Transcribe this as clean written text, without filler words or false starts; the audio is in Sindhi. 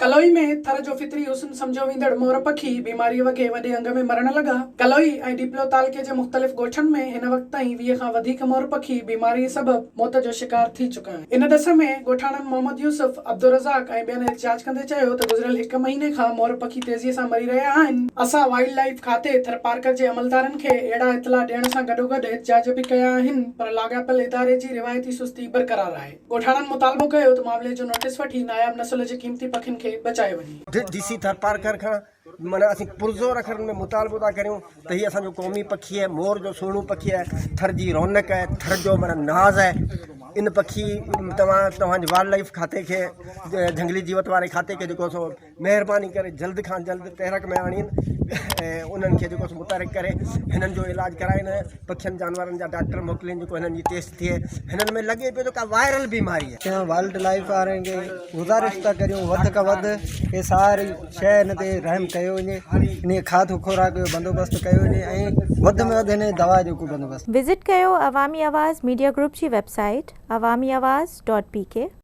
ڪلوئي ۾ ٿر جو فطري حسن سمجهيو ويندڙ مور پکي بيماريء وگهي وڏي انگ ۾ مرڻ لڳا. ڪلوئي ۽ ڏيپلو تعلقي جي مختلف ڳوٺن ۾ هن وقت تائين 20 کان وڌيڪ مور پکي بيماريء سبب موت جو شڪار ٿي چڪا آهن. ان ڏس ۾ ڳوٺاڻن محمد يوسف، عبدالرزاق ۽ ٻين احتجاج ڪندي چيو ته گذريل هڪ مهيني کان مور پکي تيزيء سان مري رهيا آهن، اسان وائلڊ لائيف کاتي ٿرپارڪر جي عملدارن کي اهڙا اطلاع ڏيڻ سان گڏوگڏ احتجاج به ڪيا آهن پر لاڳاپيل اداري جي روايتي سستي برقرار آهي. ڳوٺاڻن مطالبو ڪيو ته معاملي جو نوٽيس وٺي ناياب نسل جي قيمتي پکين کي بچايو وڃي. ڊي سي ٿرپارڪر کان معنيٰ اسين پرزور اکرن ۾ مطالبو ٿا ڪريون ته هي اسان جو قومي پکي آهي مور جو سهڻو پکي آهي ٿر جي رونق آهي ٿر جو معنيٰ ناز آهي ان پکي توهان توهان جي وائلڊ لائف کاتي کي جهنگلي جيوت واري کاتي کي جيڪو سو مهرباني ڪري جلد کان جلد تحرڪ ۾ آڻين ۽ انهن کي جيڪو سو متحرڪ ڪري هنن جو علاج ڪرائين پکين جانورن جا ڊاڪٽر موڪلين جيڪو هنن جي ٽيسٽ ٿئي هنن ۾ لڳي پيو ته ڪا وائرل بيماري آهي. اسان وائلڊ لائيف وارن کي گذارش ٿا ڪريون وڌ کان وڌ هي ساري شيء هن تي رحم ڪيو وڃي انهي کاڌ خوراڪ جو بندوبست ڪيو وڃي ۽ وڌ ۾ وڌ هن جي دوا جو ڪو بندوبست. وزٽ ڪيو عوامي آواز ميڊيا گروپ جي website Awami Awaz dot P K.